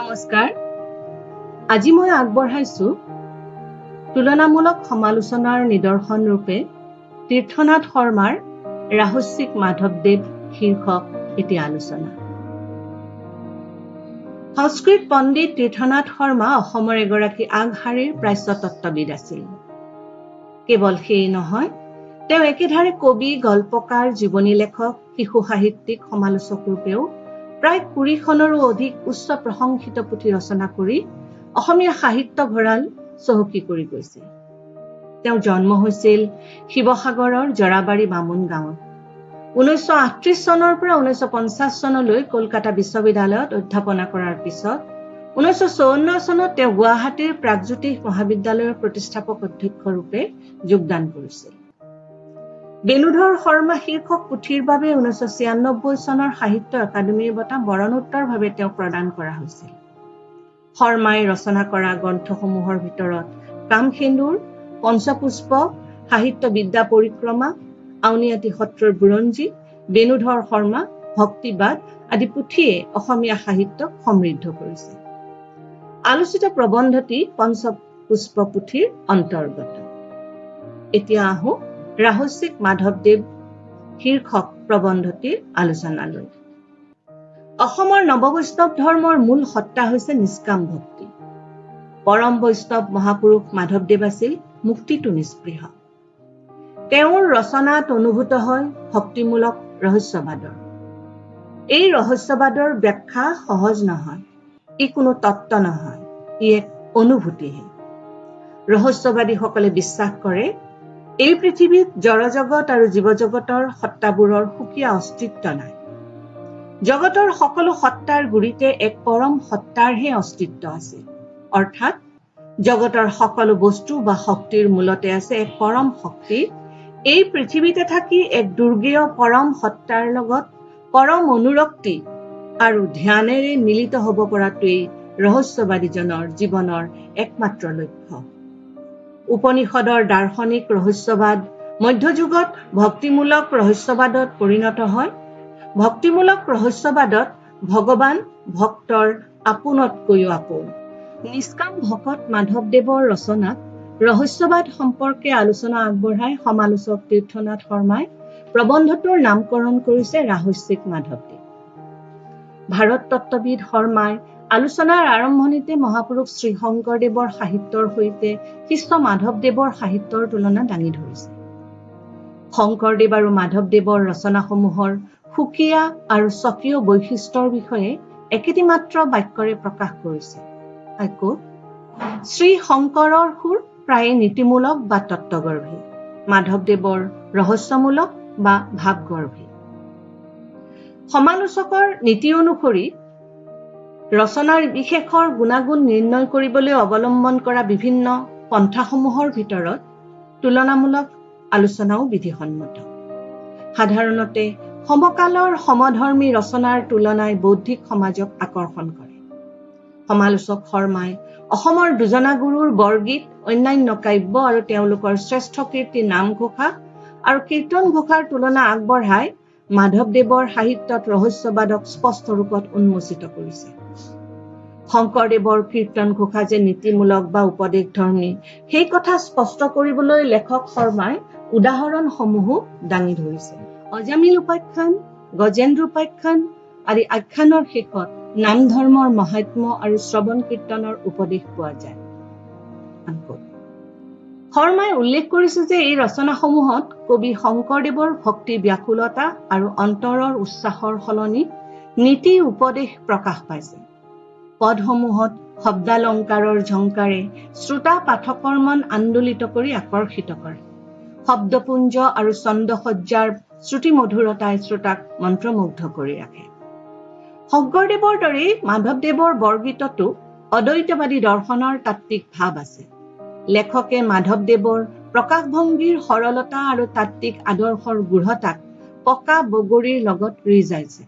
নমস্কাৰ। আজি মই আগবঢ়াইছো তুলনামূলক সমালোচনাৰ নিদৰ্শন ৰূপে তীৰ্থনাথ শৰ্মাৰ ৰাহস্যিক মাধৱদেৱ শীৰ্ষক এটি আলোচনা। সংস্কৃত পণ্ডিত তীৰ্থনাথ শৰ্মা অসমৰ এগৰাকী আগশাৰীৰ প্ৰাচ্য তত্ত্ববিদ আছিল। কেৱল সেয়ে নহয়, তেওঁ একেধাৰে কবি, গল্পকাৰ, জীৱনী লেখক, শিশু সাহিত্যিক, সমালোচক ৰূপেও প্ৰায় 20খনৰো অধিক উচ্চ প্ৰশংসিত পুথি ৰচনা কৰি অসমীয়া সাহিত্য ভঁৰাল চহকী কৰি গৈছে। তেওঁৰ জন্ম হৈছিল শিৱসাগৰৰ জৰাবাৰী বামুণ গাঁৱত। 1938 চনৰ পৰা 1950 চনলৈ কলকাতা বিশ্ববিদ্যালয়ত অধ্যাপনা কৰাৰ পিছত 1954 চনত তেওঁ গুৱাহাটীৰ প্ৰাগজ্যোতিষ মহাবিদ্যালয়ৰ প্ৰতিষ্ঠাপক অধ্যক্ষ ৰূপে যোগদান কৰিছিল। বেণুধৰ শৰ্মা শীৰ্ষক পুথিৰ বাবে 1996 চনৰ সাহিত্য একাডেমীৰ বঁটা মৰণোত্তৰভাৱে তেওঁক প্ৰদান কৰা হৈছিল। শৰ্মাই ৰচনা কৰা গ্ৰন্থসমূহৰ ভিতৰত কামসেন্দুৰ, পঞ্চপুষ্প, সাহিত্য বিদ্যা পৰিক্ৰমা, আউনীআটী সত্ৰৰ বুৰঞ্জী, বেণুধৰ শৰ্মা, ভক্তিবাদ আদি পুথিয়ে অসমীয়া সাহিত্যক সমৃদ্ধ কৰিছে। আলোচিত প্ৰবন্ধটি পঞ্চপুষ্প পুথিৰ অন্তৰ্গত। এতিয়া আহোঁ ৰাহস্যিক মাধৱদেৱ শীৰ্ষক প্ৰবন্ধটিৰ আলোচনালৈ। অসমৰ নৱবৈষ্ণৱ ধৰ্মৰ মূল সত্তা হৈছে নিষ্কাম ভক্তি। পৰম বৈষ্ণৱ মহাপুৰুষ মাধৱদেৱ আছিল মুক্তিটো নিস্পৃহ। তেওঁৰ ৰচনাত অনুভূত হয় ভক্তিমূলক ৰহস্যবাদৰ। এই ৰহস্যবাদৰ ব্যাখ্যা সহজ নহয়, ই কোনো তত্ত্ব নহয়, ই এক অনুভূতিহে। ৰহস্যবাদীসকলে বিশ্বাস কৰে এই পৃথিৱীত জড়জগত আৰু জীৱজগতৰ সত্তাবোৰৰ সুকীয়া অস্তিত্ব নাই। জগতৰ সকলো সত্তাৰ গুৰিতে এক পৰম সত্তাৰহে অস্তিত্ব আছে। অৰ্থাৎ জগতৰ সকলো বস্তু বা শক্তিৰ মূলতে আছে এক পৰম শক্তি। এই পৃথিৱীতে থাকি এক দুৰ্গেয় পৰম সত্তাৰ লগত পৰম অনুৰক্তি আৰু ধ্যানেৰে মিলিত হ'ব পৰাটোৱেই ৰহস্যবাদীজনৰ জীৱনৰ একমাত্ৰ লক্ষ্য। উপনিষদৰ দাৰ্শনিক ৰহস্যবাদ মধ্যযুগত ভক্তিমূলক ৰহস্যবাদত পৰিণত হয়। ভক্তিমূলক ৰহস্যবাদত ভগৱান ভক্তৰ আপোনতকৈও আপোন। নিষ্কাম ভকত মাধৱদেৱৰ ৰচনাত ৰহস্যবাদ সম্পৰ্কে আলোচনা আগবঢ়াই সমালোচক তীৰ্থনাথ শৰ্মাই প্ৰবন্ধটোৰ নামকৰণ কৰিছে ৰাহস্যিক মাধৱদেৱ। ভাৰত তত্ত্ববিদ শৰ্মাই আলোচনাৰ আৰম্ভণিতে মহাপুৰুষ শ্ৰীশংকৰদেৱৰ সাহিত্যৰ সৈতে শিষ্য মাধৱদেৱৰ সাহিত্যৰ তুলনা দাঙি ধৰিছে। শংকৰদেৱ আৰু মাধৱদেৱৰ ৰচনাসমূহৰ সুকীয়া আৰু স্বকীয় বৈশিষ্ট্যৰ বিষয়ে একেটি মাত্ৰ বাক্যৰে প্ৰকাশ কৰিছে। আকৌ শ্ৰীশংকৰৰ সুৰ প্ৰায়ে নীতিমূলক বা তত্ত্বগৰ্ভী, মাধৱদেৱৰ ৰহস্যমূলক বা ভাৱগৰ্ভী। সমালোচকৰ নীতি অনুসৰি ৰচনাৰ বিশেষৰ গুণাগুণ নিৰ্ণয় কৰিবলৈ অৱলম্বন কৰা বিভিন্ন পন্থাসমূহৰ ভিতৰত তুলনামূলক আলোচনাও বিধিসন্মত। সাধাৰণতে সমকালৰ সমধৰ্মী ৰচনাৰ তুলনাই বৌদ্ধিক সমাজক আকৰ্ষণ কৰে। সমালোচক শৰ্মাই অসমৰ দুজনা গুৰুৰ বৰগীত, অন্যান্য কাব্য আৰু তেওঁলোকৰ শ্ৰেষ্ঠ কীৰ্তি নামঘোষা আৰু কীৰ্তন ঘোষাৰ তুলনা আগবঢ়াই মাধৱদেৱৰ সাহিত্যত ৰহস্যবাদক স্পষ্ট ৰূপত উন্মোচিত কৰিছে। শংকৰদেৱৰ কীৰ্তন ঘোষা যে নীতিমূলক বা উপদেশধৰ্মী সেই কথা স্পষ্ট কৰিবলৈ লেখক শৰ্মাই উদাহৰণসমূহো দাঙি ধৰিছে। অজামিল উপাখ্যান, গজেন্দ্ৰ উপাখ্যান আদি আখ্যানৰ শেষত নাম ধৰ্মৰ মহাত্ম্য আৰু শ্ৰৱণ কীৰ্তনৰ উপদেশ পোৱা যায়। শৰ্মাই উল্লেখ কৰিছে যে এই ৰচনাসমূহত কবি শংকৰদেৱৰ ভক্তি ব্যাকুলতা আৰু অন্তৰৰ উচ্ছ্বাসৰ সলনি নীতি উপদেশ প্ৰকাশ পাইছে। পদসমূহত শব্দালংকাৰৰ ঝংকাৰে শ্ৰোতা পাঠকৰ মন আন্দোলিত কৰি আকৰ্ষিত কৰে। শব্দপুঞ্জ আৰু ছন্দসজ্জাৰ শ্ৰুতিমধুৰতাই শ্ৰোতাক মন্ত্ৰমুগ্ধ কৰি ৰাখে। শংকৰদেৱৰ দৰেই মাধৱদেৱৰ বৰগীততো অদ্বৈতবাদী দৰ্শনৰ তাত্ত্বিক ভাৱ আছে। লেখকে মাধৱদেৱৰ প্ৰকাশভংগীৰ সৰলতা আৰু তাত্ত্বিক আদৰ্শৰ গূঢ়তাক পকা বগৰীৰ লগত ৰিজাইছে।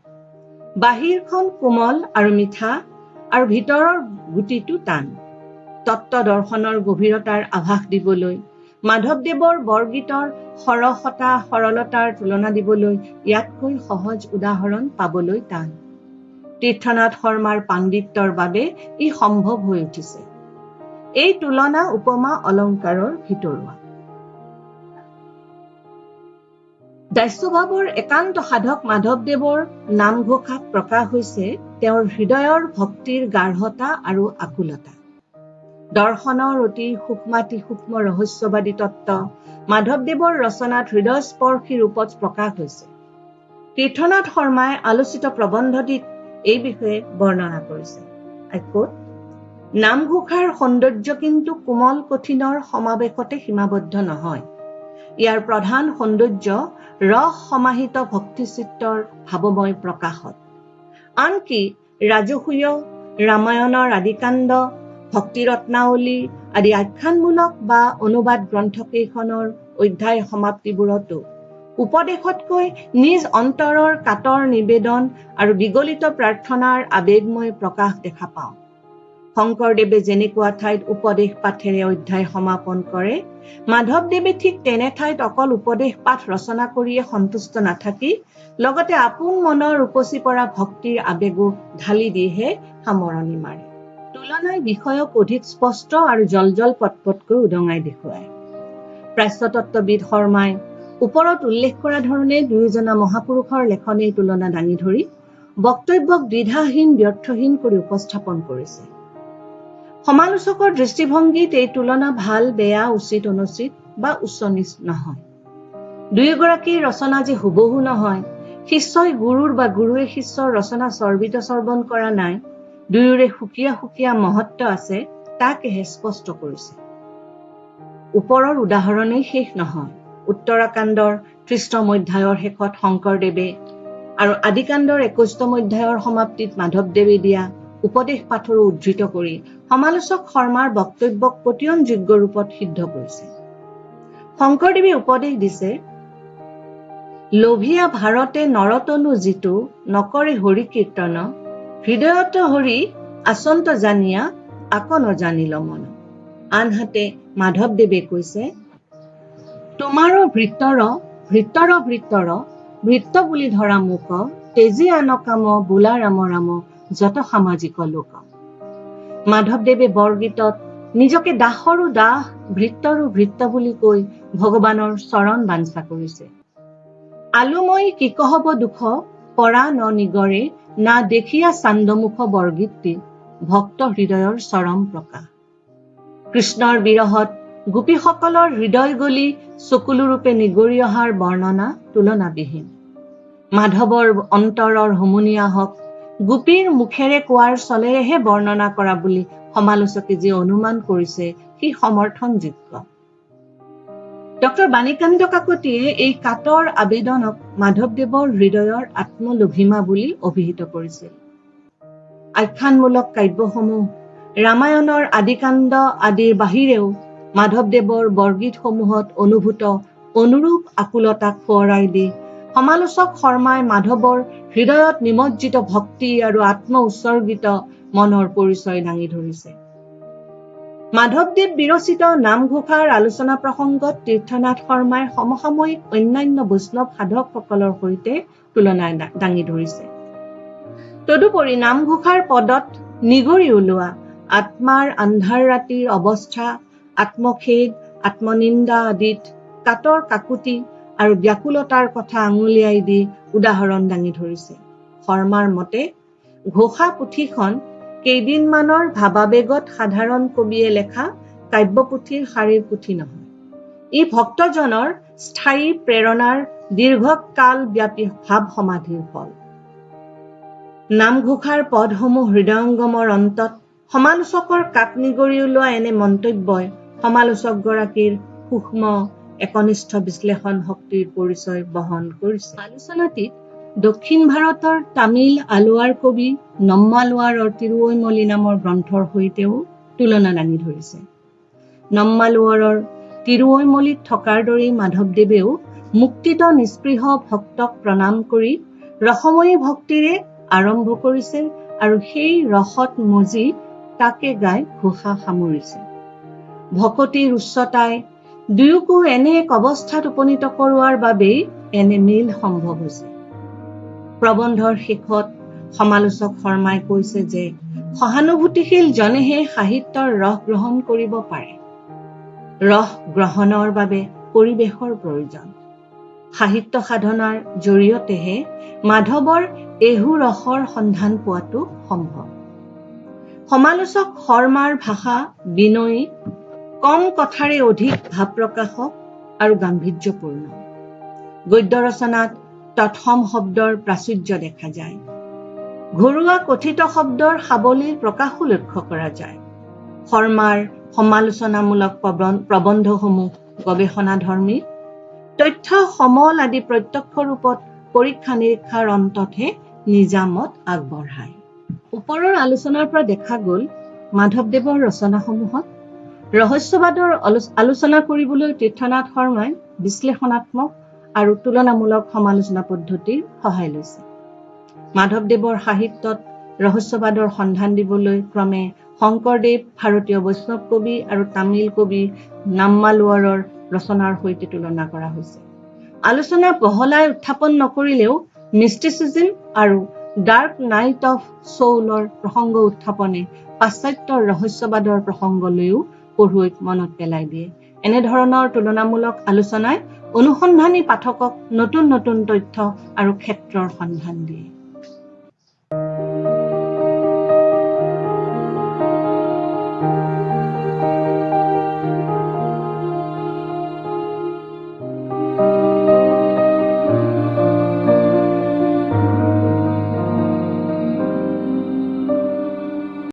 বাহিৰখন কোমল আৰু মিঠা আৰু ভিতৰৰ গুটিটো টান। তত্ত্ব দৰ্শনৰ গভীৰতাৰ আভাস দিবলৈ মাধৱদেৱৰ বৰগীতৰ সৰসতা সৰলতাৰ তুলনা দিবলৈ ইয়াতকৈ সহজ উদাহৰণ পাবলৈ টান। তীৰ্থনাথ শৰ্মাৰ পাণ্ডিত্যৰ বাবে ই সম্ভৱ হৈ উঠিছে। এই তুলনা উপমা অলংকাৰৰ ভিতৰুৱা। দাস্যভাৱৰ একান্ত সাধক মাধৱদেৱৰ নামঘোষাত প্ৰকাশ হৈছে তেওঁৰ হৃদয়ৰ ভক্তিৰ গাঢ়তা আৰু আকুলতা। দৰ্শনৰ অতি সূক্ষ্মাতিসূক্ষ্ম ৰহস্যবাদী তত্ত্ব মাধৱদেৱৰ ৰচনাত হৃদয়স্পৰ্শী ৰূপত প্ৰকাশ হৈছে। তীৰ্থনাথ শৰ্মাই আলোচিত প্ৰবন্ধটিত এই বিষয়ে বৰ্ণনা কৰিছে। নামঘোষাৰ সৌন্দৰ্য কিন্তু কোমল কঠিনৰ সমাৱেশতে সীমাবদ্ধ নহয়। ইয়াৰ প্ৰধান সৌন্দৰ্য ৰস সমাহিত ভক্তিচিত্ৰৰ ভাৱময় প্ৰকাশত। আনকি ৰাজসূয়, ৰামায়ণৰ আদিকাণ্ড, ভক্তিৰত্নাৱলী আদি আখ্যানমূলক বা অনুবাদ গ্ৰন্থকেইখনৰ অধ্যায় সমাপ্তিবোৰতো উপদেশতকৈ নিজ অন্তৰৰ কাতৰ নিবেদন আৰু বিগলিত প্ৰাৰ্থনাৰ আৱেগময় প্ৰকাশ দেখা পাওঁ। শংকৰদেৱে যেনেকুৱা ঠাইত উপদেশ পাঠেৰে অধ্যায় সমাপন কৰে, মাধৱদেৱে ঠিক তেনে ঠাইত অকল উপদেশ পাঠ ৰচনা কৰিয়ে সন্তুষ্ট নাথাকি লগতে আপোন মনৰ উপচি পৰা ভক্তিৰ আৱেগো ঢালি দিহে সামৰণি মাৰে। তুলনাই বিষয়ক অধিক স্পষ্ট আৰু জলজল পটপটকৈ উদঙাই দেখুৱায়। প্ৰাচ্যতত্ত্ববিদ শৰ্মাই ওপৰত উল্লেখ কৰা ধৰণে দুয়োজনা মহাপুৰুষৰ লেখনিৰ তুলনা দাঙি ধৰি বক্তব্যক দ্বিধাহীন ব্যৰ্থহীন কৰি উপস্থাপন কৰিছে। সমালোচকৰ দৃষ্টিভংগীত এই তুলনা ভাল বেয়া, উচিত অনুচিত বা উচ্চ নীচ নহয়। দুয়োগৰাকীৰ ৰচনা যে হুবহু নহয়, শিষ্যই গুৰুৰ বা গুৰুৱে শিষ্যৰ ৰচনা চৰ্বিত চৰ্বণ কৰা নাই, দুয়োৰে সুকীয়া সুকীয়া মহত্ব আছে, তাকেহে স্পষ্ট কৰিছে। ওপৰৰ উদাহৰণেই শেষ নহয়। উত্তৰাকাণ্ডৰ 30তম অধ্যায়ৰ শেষত শংকৰদেৱে আৰু আদিকাণ্ডৰ 21তম অধ্যায়ৰ সমাপ্তিত মাধৱদেৱে দিয়া উপদেশ পাঠৰো উদ্ধৃত কৰি সমালোচক শৰ্মাৰ বক্তব্যক পতিয়নযোগ্য ৰূপত সিদ্ধ কৰিছে। শংকৰদেৱে উপদেশ দিছে, লভিয়া ভাৰতে নৰতনু যিটো নকৰে হৰি কীৰ্তন, হৃদয়ত হৰি আচন্ত জানিয়া আক নজানিল মন। আনহাতে মাধৱদেৱে কৈছে, তোমাৰো ভৃতৰ ভৃতৰ ভৃতৰ ভৃত্য বুলি ধৰা মোক, তেজি আন কাম বোলা ৰাম ৰাম যত সামাজিক লোক। মাধৱদেৱে বৰগীতত নিজকে দাসৰো দাস, ভৃত্যৰো ভৃত্য বুলি কৈ ভগৱানৰ চৰণ বাঞ্ছা কৰিছে। আলুময়ী কি কহব দুখ পৰা ন নিগৰে, না দেখিয়া চান্দমুখ বৰগীতটি ভক্ত হৃদয়ৰ চৰম প্ৰকাশ। কৃষ্ণৰ বিৰহত গোপীসকলৰ হৃদয় গলি চকুলোৰূপে নিগৰি অহাৰ বৰ্ণনা তুলনাবিহীন। মাধৱৰ অন্তৰৰ হুমুনিয়াহক গোপীৰ মুখেৰে কোৱাৰ চলেৰেহে বৰ্ণনা কৰা বুলি সমালোচকে যি অনুমান কৰিছে সি সমৰ্থনযোগ্য। ডক্টৰ বাণীকান্ত কাকতিয়ে এই কাতৰ আবেদনক মাধৱদেৱৰ হৃদয়ৰ আত্মলভিমা বুলি অভিহিত কৰিছিল। আখ্যানমূলক কাব্যসমূহ ৰামায়ণৰ আদিকাণ্ড আদিৰ বাহিৰেও মাধৱদেৱৰ বৰগীতসমূহত অনুভূত অনুৰূপ আকুলতাক সোঁৱৰাই দি সমালোচক শৰ্মাই মাধৱৰ হৃদয়ত নিমজ্জিত ভক্তি আৰু আত্ম উৎসৰ্গিত মনৰ পৰিচয় দাঙি ধৰিছে। মাধৱদেৱ বিৰচিত নামঘোষাৰ আলোচনা প্ৰসংগত তীৰ্থনাথ শৰ্মাই সমসাময়িক অন্যান্য বৈষ্ণৱ সাধকসকলৰ সৈতে তুলনা দাঙি ধৰিছে। তদুপৰি নামঘোষাৰ পদত নিগৰি ওলোৱা আত্মাৰ আন্ধাৰ ৰাতিৰ অৱস্থা, আত্মখেদ, আত্মনিন্দা আদিত কাতৰ কাকুতি আৰু ব্যাকুলতাৰ কথা আঙুলিয়াই দি উদাহৰণ দাঙি ধৰিছে। শৰ্মাৰ মতে ঘোষা পুথিখন কেইদিনমানৰ ভাৱাবেগত সাধাৰণ কবিয়ে লেখা কাব্যপুথিৰ শাৰীৰ পুথি নহয়, ই ভক্তজনৰ স্থায়ী প্ৰেৰণাৰ দীৰ্ঘকাল ব্যাপী ভাৱ সমাধিৰ ফল। নামঘোষাৰ পদসমূহ হৃদয়ংগমৰ অন্তত সমালোচকৰ কাপ নিগৰি ওলোৱা এনে মন্তব্যই সমালোচকগৰাকীৰ সূক্ষ্ম একনিষ্ঠ বিশ্লেষণ শক্তিৰ পৰিচয় বহন কৰিছে। আলোচনাটিত দক্ষিণ ভাৰতৰ তামিল আলোৱাৰ কবি নম্মালোৱাৰৰ তিৰুৱৈমলি নামৰ গ্ৰন্থৰ সৈতেও তুলনা দাঙি ধৰিছে। নম্মালোৱাৰৰ তিৰুৱৈমলিত থকাৰ দৰেই মাধৱদেৱেও মুক্তিত নিস্পৃহ ভক্তক প্ৰণাম কৰি ৰসময়ী ভক্তিৰে আৰম্ভ কৰিছে আৰু সেই ৰসত মজি তাকে গাই ঘোষা সামৰিছে। ভকতিৰ উচ্চতাই দুয়োকো এনে এক অৱস্থাত উপনীত কৰোৱাৰ বাবেই এনে মিল সম্ভৱ হৈছে। প্ৰবন্ধৰ শেষত সমালোচক শৰ্মাই কৈছে যে সহানুভূতিশীল জনেহে সাহিত্যৰ ৰস গ্ৰহণ কৰিব পাৰে। ৰস গ্ৰহণৰ বাবে পৰিৱেশৰ প্ৰয়োজন। সাহিত্য সাধনাৰ জৰিয়তেহে মাধৱৰ এহু ৰসৰ সন্ধান পোৱাটো সম্ভৱ। সমালোচক শৰ্মাৰ ভাষা বিনয়ী, কম কথাৰে অধিক ভাৱ প্ৰকাশক আৰু গাম্ভীৰ্যপূৰ্ণ। গদ্য ৰচনাত তৎসম শব্দৰ প্ৰাচুৰ্য দেখা যায়। ঘৰুৱা কথিত শব্দৰ সাৱলীল প্ৰকাশো লক্ষ্য কৰা যায়। শৰ্মাৰ সমালোচনামূলক প্ৰবন্ধসমূহ গৱেষণাধৰ্মী, তথ্য সমল আদি প্ৰত্যক্ষ ৰূপত পৰীক্ষা নিৰীক্ষাৰ অন্ততহে নিজা মত আগবঢ়ায়। ওপৰৰ আলোচনাৰ পৰা দেখা গ'ল, মাধৱদেৱৰ ৰচনাসমূহত ৰহস্যবাদৰ আলোচনা কৰিবলৈ তীৰ্থনাথ শৰ্মাই বিশ্লেষণাত্মক আৰু তুলনামূলক সমালোচনা পদ্ধতিৰ সহায় লৈছে। মাধৱদেৱৰ সাহিত্যত ৰহস্যবাদৰ সন্ধান দিবলৈ ক্ৰমে শংকৰদেৱ, ভাৰতীয় বৈষ্ণৱ কবি আৰু তামিল কবি নাম্মালোৱাৰৰ ৰচনাৰ সৈতে তুলনা কৰা হৈছে। আলোচনা বহলাই উত্থাপন নকৰিলেও মিষ্টিচিজিম আৰু ডাৰ্ক নাইট অফ চৌলৰ প্ৰসংগ উত্থাপনে পাশ্চাত্যৰ ৰহস্যবাদৰ প্ৰসংগলৈও পঢ়ুৱৈক মনত পেলাই দিয়ে। এনেধৰণৰ তুলনামূলক আলোচনাই অনুসন্ধানী পাঠকক নতুন নতুন তথ্য আৰু ক্ষেত্ৰৰ সন্ধান দিয়ে।